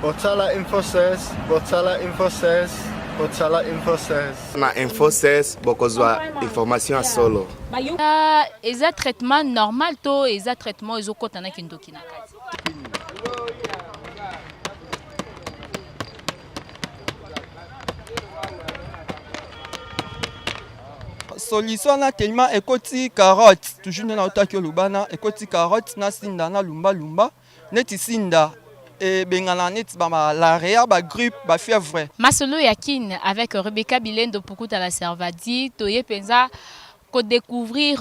Botala Info 16, Botala Info 16, Botala Info 16. Na Info 16 bokozwa information ya solo. Eza traitement normal to eza traitement ezokota na kindoki na kati? Solution wana tellement ekoti carotte toujours nde nautaki olobana ekoti carotte na sinda na lumba lumba neti sinda ebengana neti ba malaria ba grippe ba fièvre. Masolo ya Kin avec Rebecca Bilendo Pukuta la Servadi toye penza ko decouvrir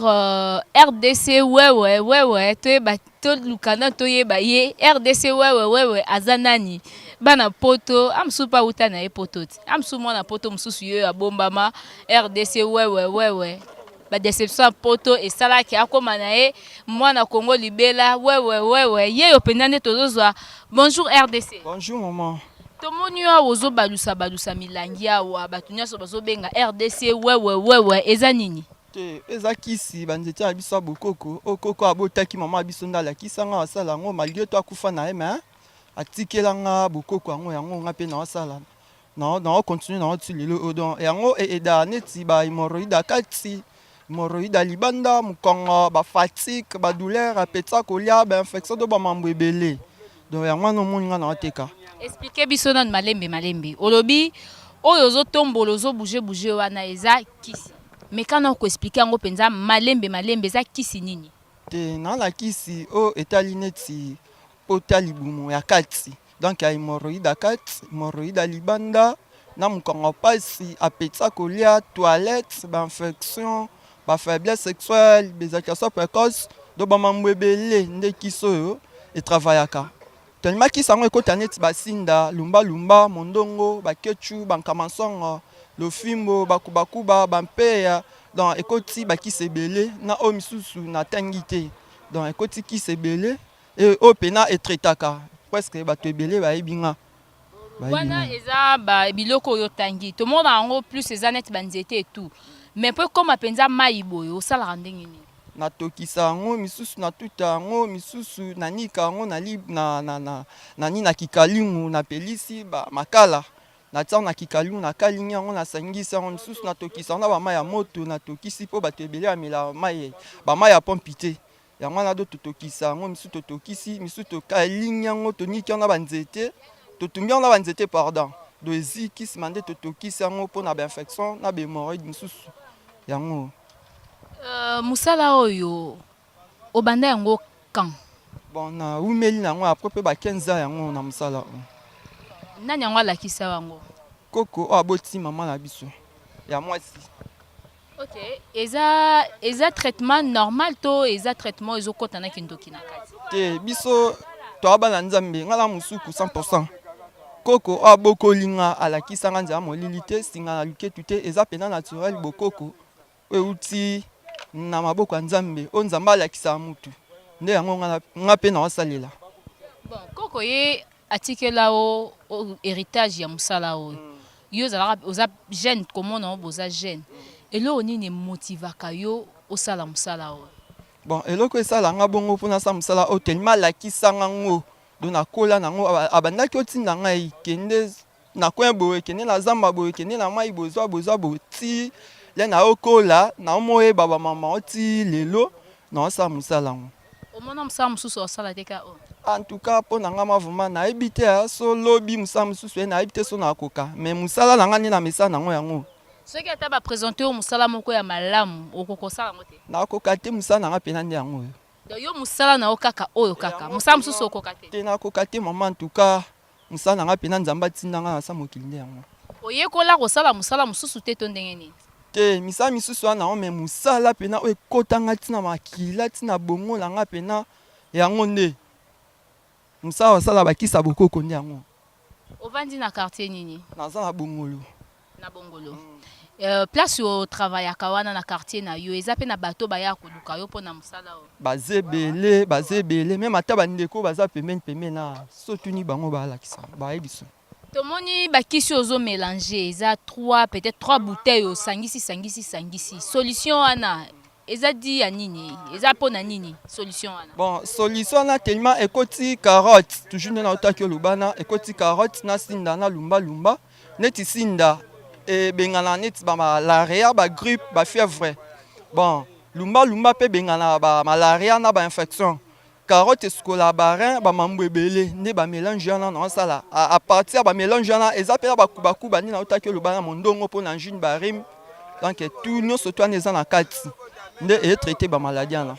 rdc wewe wewe toyeba toluka nanu toyeba ye rdc wewe wewe aza nani bana poto amosusu pe awuta na ye poto te amosusu mwana poto mosusu ye oyo abombama rdc wewe wewe ba deception ya poto esalaki akoma na ye mwana Congo libela wewe wewe yeyo penza nde tozozwa bonjour rdc. Bonjour maman. Tomoni yo awa ozo balusa balusa milangi awa batu nionso bazo benga rdc wewe wewe eza nini? Te eza kisi ba nzete na biso ya bokoko oyo koko abotaki maman na biso nde alakisa nga asala yango malgre tout akufa na ye mais atikela nga bokoko yango yango nga pe nao sala nao continuer nango ti lelo oyo donc yango e aidaka neti ba hemorroïde ya kati hemorroïde ya libanda mokongo ba fatigue ba douleur appetit ya kolia ba infection to ba mambo ebele donc yango wana omoni nga nao teka. Expliquer biso nanu malembe malembe olobi oyo ozo tombola ozo bouger bouger wana eza kisi meka nanu ko expliquer yango penza malembe malembe eza kisi nini? Te na na kisi oyo etali neti pota libumu ya kati donc ya hemorroïde ya kati hemorroïde ya libanda na mokongo pasi appetit ya kolia toilette ba infection ba faiblesse sexuelle ba ejaculation precoce donc ba mambo ebele nde kisi oyo e travaillaka tellement kisi yango ekota neti ba sinda lumba lumba mondongo ba ketchu ba nkamansongo lofimbo ba kubakuba ba mpeya donc ekoti ba kisi ebele na oyo misusu natangi te donc ekoti kisi ebele oyo pena e traitaka presque batu ebele bayebi nga. Wana eza ba biloko oyo otangi tomona yango plus eza neti ba nzete et tout mais po ekoma penza mayi boye osalaka ndenge nini? Natokisa yango misusu natuta yango misusu nanika yango na na nini na kikalingu napelisi ba makala natia yango na kikalingu nakalingi yango nasangisi yango misusu natokisa yango na ba mayi ya moto natokisi po batu ebele bamelaka mayi ba mayi ya pompi te Yango wana do totokisa yango, misusu totokisi, misusu tokalingi yango, toniki yango na ba nzete, totumbi yango na ba nzete pardon. Do eziki sima nde totokisi yango mpo na ba infection na ba hemorroïde misusu yango. Musala oyo obanda yango quand? Bon na wumeli na yango après pe ba 15 ans yango na musala oyo. Nani yango alakisa yo yango? Koko oyo aboti maman na biso ya mwasi. Ok eza eza traitement normal to eza traitement ezo kota na kindoki na kati? Te biso toa bana nzambe nga na musuku 100% koko oyo abokoli nga alakisa nga nzela molili te singa na luketu te eza pena naturel bokoko oyo ewuti na maboko ya nzambe oyo nzambe alakisaka mutu nde yango nga pe naosalela. Bon koko ye atikela yo heritage ya musala oyo yo ozalaka oza jeune komona yo boza jeune eloko nini emotivaka yo osala musala oyo? Bon eloko esala nga bongo po nasala musala oyo tellement alakisa nga ngo donc nakola na ngo abandaki otinda ngai kende na coin boye kende na zamba boye kende na mayi boye zwa boye zwa boye ti le naokola naomoyeba ba mama ti lelo naosala musala ngo. Omona musala mususu osala te ka oyo? En tout cas pona nga ma vraiment nayebi te hein so lobi musala mususu eh nayebi te so nakoka mais musala na nga nde na mesana nango yango. Soki ata ba presenter yo musala moko ya malamu okoka kosala yango te? Nakoka te musala na nga pena nde yango oyo. Donc yo musala na yo kaka oyo kaka musala mususu okoka te? Te nakoka te maman en tout cas musala na nga pena Nzambe atinda nga nasa mokili nde yango. Oyekola kosala musala mususu te to ndenge nini? Te misala misusu wana nango mais musala pena oyo ekota nga ti na makila ti na bongo na nga pena yango nde musala basala ba kisi ya bokoko nde yango. Ovandi na quartier nini? Naza na bongolo. Na bongolo. Place o travaillaka wana na quartier na yo eza pe na bato bayaka koluka yo pona musala oyo? Baza ebele, baza ebele meme ata ba ndeko baza pembeni pembeni awa soki otuni bango balakisa bayebisa yo. Tomoni ba kisi ozo melanger eza 3 peut etre 3 bouteilles osangisi sangisi sangisi solution wana. Eza di ya nini? Eza mpo na nini solution wana? Bon, solution wana tellement ekoti carotte, toujours nde nautaki oloba na ekoti carotte na sinda na lumba lumba. Neti sinda ebengana neti ba malaria, ba grippe, ba fièvre. Bon, lumba lumba mpe ebengana ba malaria na ba infection. Carotte esukolaka ba rein, ba mambo ebele nde ba melange wana naosala. À partir ya ba melange wana eza mpe na bakubakuba nde nautaki oloba na mondongo mpo na angine, ba rhume. Donc tout nyonso to wana eza na kati nde etraite ba maladie wana.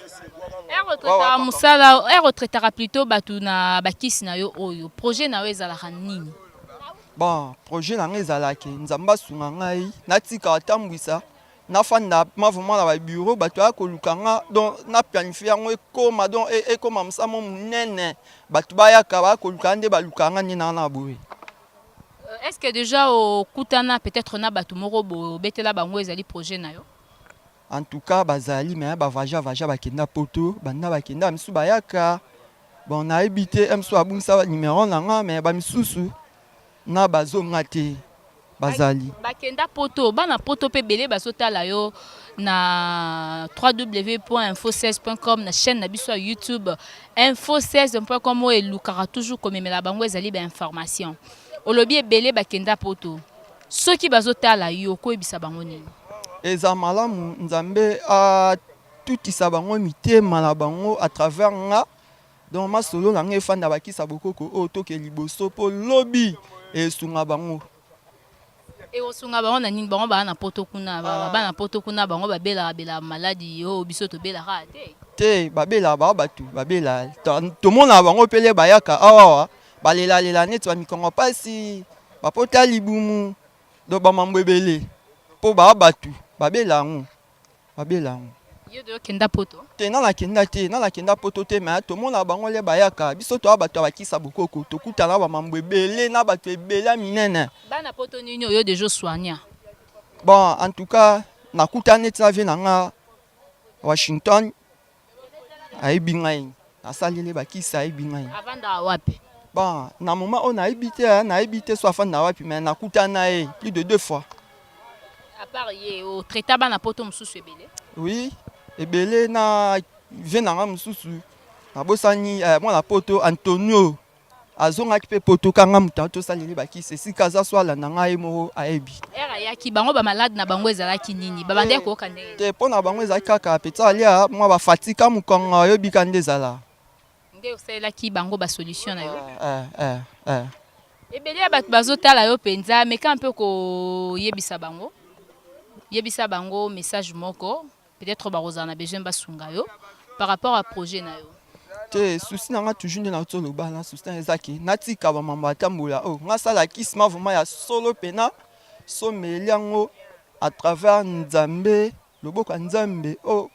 Ere mosala, ere otraitaka plutôt bato na bakisi na yo oyo, projet na yo ezalaka nini? Bon, projet na ngai ezalaki Nzambe asunga ngai natika atambwisa, nafanda ma vraiment na babureau, bato ya koluka nga. Donc na planifie yango ekoma, donc ekoma mosala mo monene, bato bayaka baya koluka nde baluka nga nde naa na boye. Est-ce que déjà okutana peut-être na bato moko bobetela bango ezali projet na yo? En tout cas bazali, me bavaja vaja, bakenda poto, banda bakenda, misusu bayaka. Bon, nayebi te, mosusu abungisa numero na nga, me bamisusu na bazonga te, bazali. Bakenda poto, bana poto mpe ebele bazotala yo na www.info16.com, na chaîne na biso ya YouTube info16.com, oyo elukaka toujours komemela bango ezali bainformation. Olobi ebele bakenda poto, soki bazotala yo, koyebisa bango nini? Eza malamu Nzambe atutisa bango mitema na bango à travers nga. Donc masolo na ngai efanda, bakisa bokoko oyo toke liboso mpo lobi esunga bango. Ekosunga bango na nini? Bango baa na poto kuna, bana poto kuna, bango babelaka belaka maladi oyo biso tobelaka te. Te, babelaka, baa bato babela, tomonaka bango mpele bayaka awawa, balelalela neti bamikongo mpasi, bapota libumu, donc bamambo ebele mpo baa bato babela yango, babela yango. Yo de okenda poto? Te, nga nakenda te, nga nakenda poto te, me tomona bango le bayaka. Biso toya bato ya bakisa bokoko, tokutana bamambo ebele na bato ebele ya minene. Bana poto nini oyo deja osoigna? Bon, en tout cas nakuta neti na vie na nga Washington, ayebi ngai, nasaleli bakisi, ayebi ngai. Avandaka wapi? Bon, na moment oyo nayebi te, nayebi te so afanda wapi, mais nakuta na ye plus de deux fois. À part ye, otraita bana poto mosusu ebele? Oui, ebele. Na vie na nga mosusu nabosani, mwana poto Antonio azongaki mpe poto kanga moto tosaleli bakisi, esika aza so alanda ngai, ye moko ayebi. Ere ayaki, bango bamalade na bango ezalaki nini? Babandaki koyoka ndenge? Te, mpo na bango ezalaki kaka peti alia mwa bafatika mokongo, ayobika nde ezala. Nde osalelaki bango basolution na yo? Eh. Ebele ya bato bazotala yo mpenza, meka mpe koyebisa bango, yebisa bango message moko, peut-être bakozala na besoin basunga yo par rapport à projet na yo. Te, souci na nga toujours nde nauti oloba na souci na ezaki natika bamambo atambola oyo nga asala kisima vraiment ya solo mpena someli yango à travers Nzambe, loboko ya Nzambe oyo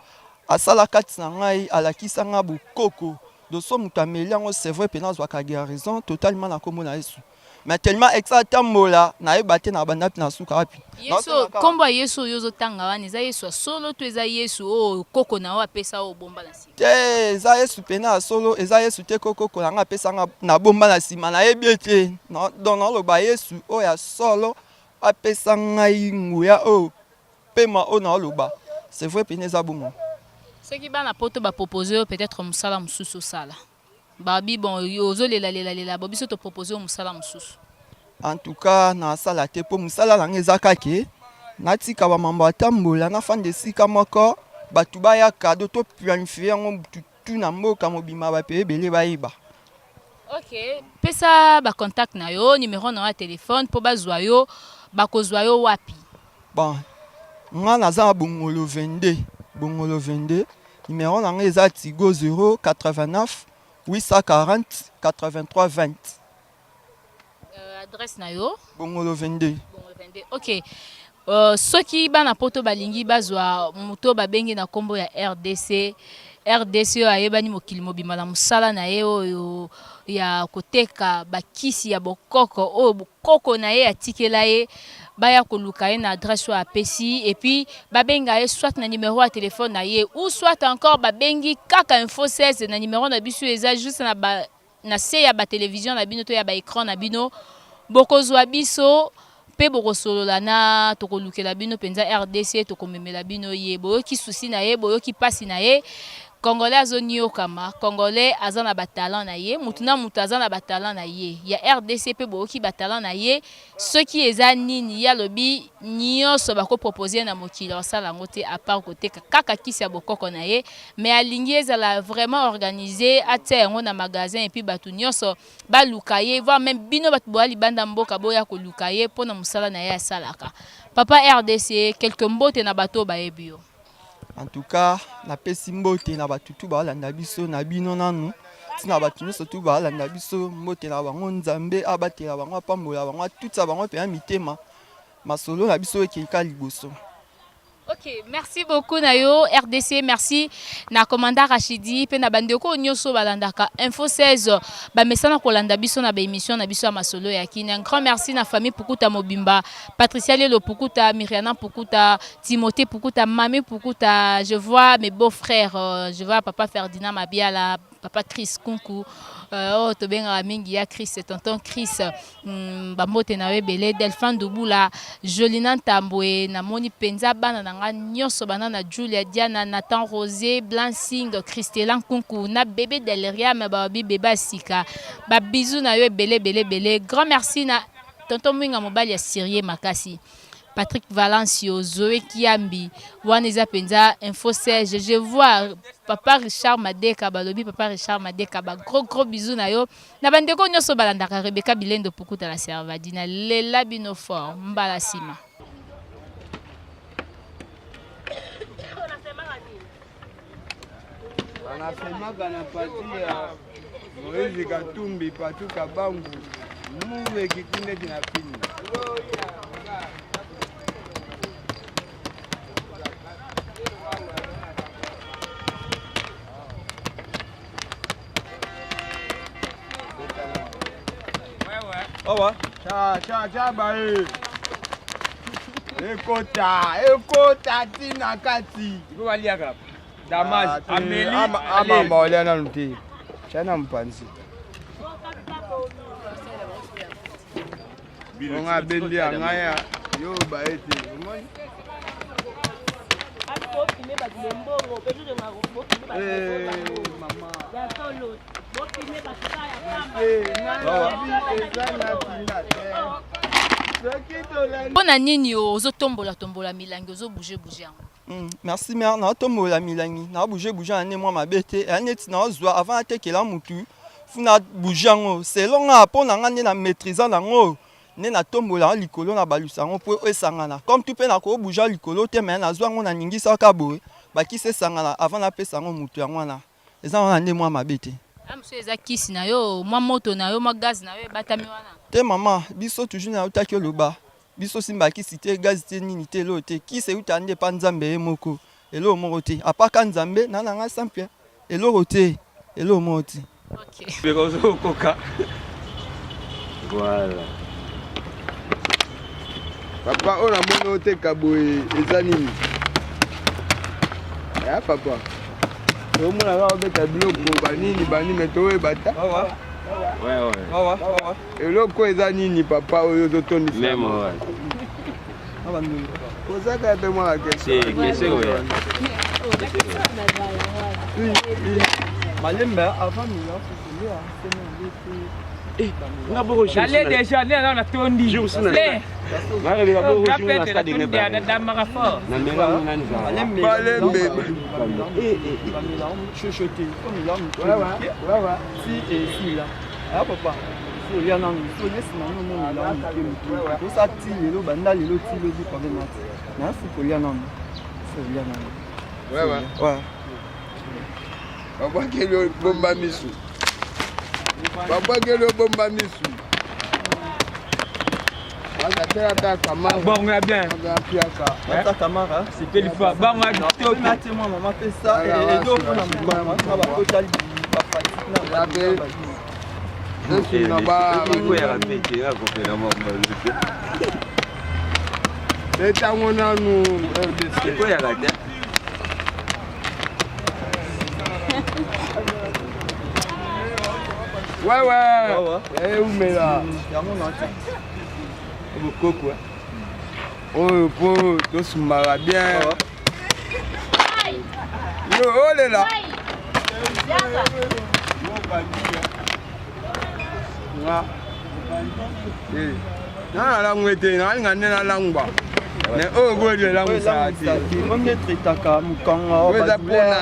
asala kati na ngai, alakisa nga bokoko. Donc so moto ameli yango, c'est vrai mpena azwaka guérison totalement na nkombo na Yesu. Mais tellement exa atambola, nayeba te na banda mpe na suka wapi. Yesu, nkombo ya Yesu oyo ozotanga wana, eza Yesu ya solo to eza Yesu oyo koko na oyo apesa oyo obomba na nsima? Te, eza Yesu mpena ya solo, eza Yesu te kokoko na ngai apesa nga na bomba na nsima, nayebi ye te. Donc naoloba Yesu oyo ya solo apesa ngai nguya oyo pema oyo naoloba, c'est vrai mpena eza bongo. Soki bana poto bapropose yo peut-être mosala mosusu osala, babi bon, yo ozolelalelalela bo, biso topropose yo mosala mosusu? En tout cas nasala te, mpo mosala na ngai eza kake natika bamambo atambola, nafanda esika moko, bato bayaka do toplanifie yango tu na mboka mobima, bape ebele bayeba. Ok, pesa bacontact na yo, numero na yo ya telefone mpo bazwa yo. Bakozwa yo wapi? Bon, nga naza na Bongolo 22, Bongolo 22. Numero na ngai eza Tigo 089 840 83 20. Adresse na yo? Bongolo 22. Bongolo 22, ok. Soki bana poto balingi bazwa moto babengi na nkombo ya RDC, RDC oyo ayebani mokili mobimba na mosala na ye oyo ya koteka bakisi ya bokoko oyo bokoko na ye atikela ye, baya koluka ye na adresse oyo apesi, et puis babenga ye soit na numero ya telefone na ye ou soit encore babengi kaka Info 16 na numero na biso eza juste na ba na se ya batelevizio na bino to ya baécran na bino, bokozwa biso. Mpe bokosolola na, tokolukela bino penza rdc, tokomemela bino ye. Boyoki souci na ye, boyoki pasi na ye. Congolais azo niokama, congolais aza na ba talents na ye, mutu na mutu aza na ba talents na ye. Ya rdc pe boyoki ba talents na ye, soki eza nini, ye alobi nioso bako proposer ye na mokili akosala yango te à part koteka kaka kisi ya bokoko na ye, mais alingi ezala vraiment organise, atia yango na magasin et puis batu nioso baluka ye voir meme bino batu boya libanda mboka boya koluka ye pona musala na ye asalaka. Papa rdc quelques mbote na batu oyo bayebi yo. En tout cas napesi mbote na batu tout balanda biso na bino nanu ti na batu nyonso tout balanda biso mbote na bango Nzambe abatela bango apambola bango atutisa bango mpenza mitema masolo na biso ekei liboso. Ok, merci beaucoup na yo RDC, merci na commandant Rachidi pe na bandeko nyoso balandaka Info 16 bamesana kolanda biso na ba émission na biso ya masolo ya Kin. Un grand merci na famille Pukuta Mobimba, Patricia Lelo Pukuta, Myriana Pukuta, Timothée Pukuta, Mami Pukuta, je vois mes beaux frères, je vois papa Ferdinand Mabiala, papa Chris Kunku, oyo tobengaka mingi ya Chris, tonton Chris, bambote na yo ebele, Delphin Dubula, Jolina Ntambwe, namoni penza bana na nga nyonso bana na Julia, Diana, Nathan Rosé, Blansing, Christella Nkunku, na bebe Delriam, babi bebe ya sika, ba bisous na yo ebele ebele ebele. Grand merci na tonton Mwinga mobali ya sérieux makasi. Patrick Valencio, Zoe Kiambi, wana eza penza info Serge, je vois papa Richard Madeka, balobi papa Richard Madeka, ba gros gros bisous na yo, na ba ndeko nyoso balandaka Rebecca Bilendo Pukuta la Servadi, na lela bino fort, mbala sima. Banasemaka na parti ya Moïse Katumbi Patou Kabangu muwe kiti neti na pini. Awa. Cha cha cha bae. Ekota, ekota tina kati. Iko baliaka. Damage. Ah, Ameli. Ama maolia nanu te. Chana mpanzi. Onga bendi ya ngaya yo bae te. Omoni? Eh, mama. Eh, nalobi eza na tina te. Soki tolandi Mpo na nini ozotombola tombola milangi ozo bouger bouger yango? Merci mère, naotombola milangi, na bouger bouger na nde mwa mabe te, eya neti naozwa avant natekela mutu, fu na bouger yango selon nga mpo na nga nde na maîtrise nango nde natombola yango likolo na balusa yango mpo esangana comme tout mpe nako bouger likolo te mais nazwa yango naningisaka boye bakisi esangana avant napesa yango mutu yango wana eza wana nde mwa mabe te. Ah mosusu eza kisi na yo, mwa moto na yo, mwa gaz na yo ebatami wana. Te mama, biso toujours nautaki oloba biso simba kisi te, gaz te, nini te, eloko te. Kisi euta nde epa Nzambe ye moko, eloko moko te. Apaka Nzambe na nanga simple, eloko te, eloko moko te. Ok. Ozokoka. Voilà. Papa oyo namoni oteka boye eza nini? Ya papa. Omona kaka obeta biloko banini banini me toyeba ta. Eloko eza nini papa oyo ozotondisa? Meme ouais. Kozaka mpe mwa question. Question oyo. Malembe avant mila Nga boko Allez déjà, né na tondi. Jour sina. Nga boko jour na stade ne ba. Damaka fort. Na menga nani za. Malembe. Chuchoter comme il a Ouais ouais ouais. Si et si là. Ah papa. Si olia nanu, si olia sima nanu mila moke moke. Tosa ti lelo banda lelo ti lobi problème ati. Na si kolia nanu. Si olia nanu. Ouais ouais. Ouais. Babwakeli obomba misu. Babwakeli obomba misu. Bazatela ta kamara. Bongo ya bien. Piaka. Ata kamara. C'était le fa. Bongo ya kitoko. Nate mwa mama pesa edo mpona mama na bakota ba fatigue na ba. Nasi na ba. Etango nanu RDC. Ekoyaka te. Ouais ouais. Eh umela. Yango na. Bokoko oyo mpo tosumbaka bien. Yo olela. Nga. Nga nalangwe te, nalinga nde nalangwa. Mais oyo boye elangwisaka te. Oyo etraitaka mokongo, Oyo eza mpona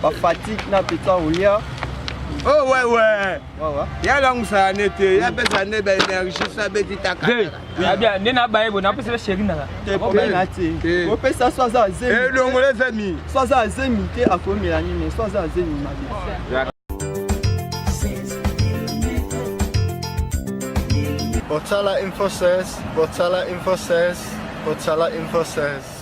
bafatigue na peta olia. Oh ouais ouais. Ya langusaka ne te, ya pesa nde ba énergie so abeti taka. Abia nde na baye bo na pesa chéri na. Te problème na te. Opesa so aza azemi. Elongola ezami. So aza azemi te akomela nini, so aza azemi mabe. Botala Info says, Botala Info says, Botala Info says.